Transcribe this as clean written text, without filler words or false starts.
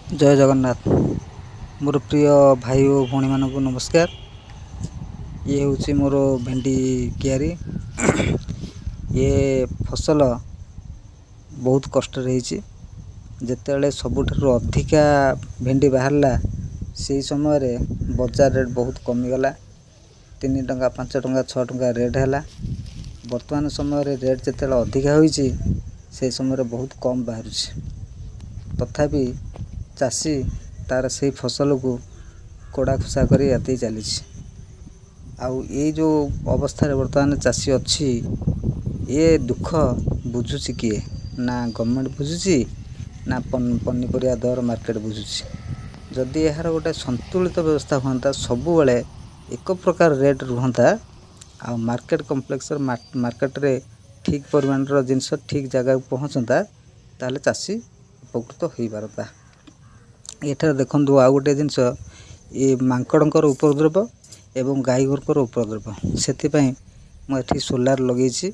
ଜୟ ଜଗନ୍ନାଥ। ମୋର ପ୍ରିୟ ଭାଇ ଓ ଭଉଣୀମାନଙ୍କୁ ନମସ୍କାର। ଇଏ ହେଉଛି ମୋର ଭେଣ୍ଡି କିଆରି। ଇଏ ଫସଲ ବହୁତ କଷ୍ଟରେ ହେଇଛି। ଯେତେବେଳେ ସବୁଠାରୁ ଅଧିକା ଭେଣ୍ଡି ବାହାରିଲା, ସେଇ ସମୟରେ ବଜାର ରେଟ୍ ବହୁତ କମିଗଲା। 3 ଟଙ୍କା, 5 ଟଙ୍କା, 6 ଟଙ୍କା ରେଟ୍ ହେଲା। ବର୍ତ୍ତମାନ ସମୟରେ ରେଟ୍ ଯେତେବେଳେ ଅଧିକା ହୋଇଛି, ସେଇ ସମୟରେ ବହୁତ କମ୍ ବାହାରୁଛି। ତଥାପି ଚାଷୀ ତା'ର ସେଇ ଫସଲକୁ କୋଡ଼ା ଖୋସା କରି ଆଦେଇ ଚାଲିଛି। ଆଉ ଏଇ ଯେଉଁ ଅବସ୍ଥାରେ ବର୍ତ୍ତମାନ ଚାଷୀ ଅଛି, ଏ ଦୁଃଖ ବୁଝୁଛି କିଏ? ନା ଗଭର୍ଣ୍ଣମେଣ୍ଟ ବୁଝୁଛି, ନା ପନିପରିବା ଦର ମାର୍କେଟ ବୁଝୁଛି। ଯଦି ଏହାର ଗୋଟେ ସନ୍ତୁଳିତ ବ୍ୟବସ୍ଥା ହୁଅନ୍ତା, ସବୁବେଳେ ଏକ ପ୍ରକାର ରେଟ୍ ରୁହନ୍ତା ଆଉ ମାର୍କେଟ କମ୍ପ୍ଲେକ୍ସର ମାର୍କେଟରେ ଠିକ୍ ପରିମାଣର ଜିନିଷ ଠିକ୍ ଜାଗାକୁ ପହଞ୍ଚନ୍ତା, ତାହେଲେ ଚାଷୀ ଉପକୃତ ହୋଇପାରନ୍ତା। ଏଠାରେ ଦେଖନ୍ତୁ, ଆଉ ଗୋଟିଏ ଜିନିଷ, ଏ ମାଙ୍କଡ଼ଙ୍କର ଉପଦ୍ରବ ଏବଂ ଗାଈ ଗୋରୁଙ୍କର ଉପଦ୍ରବ। ସେଥିପାଇଁ ମୁଁ ଏଠି ସୋଲାର ଲଗେଇଛି।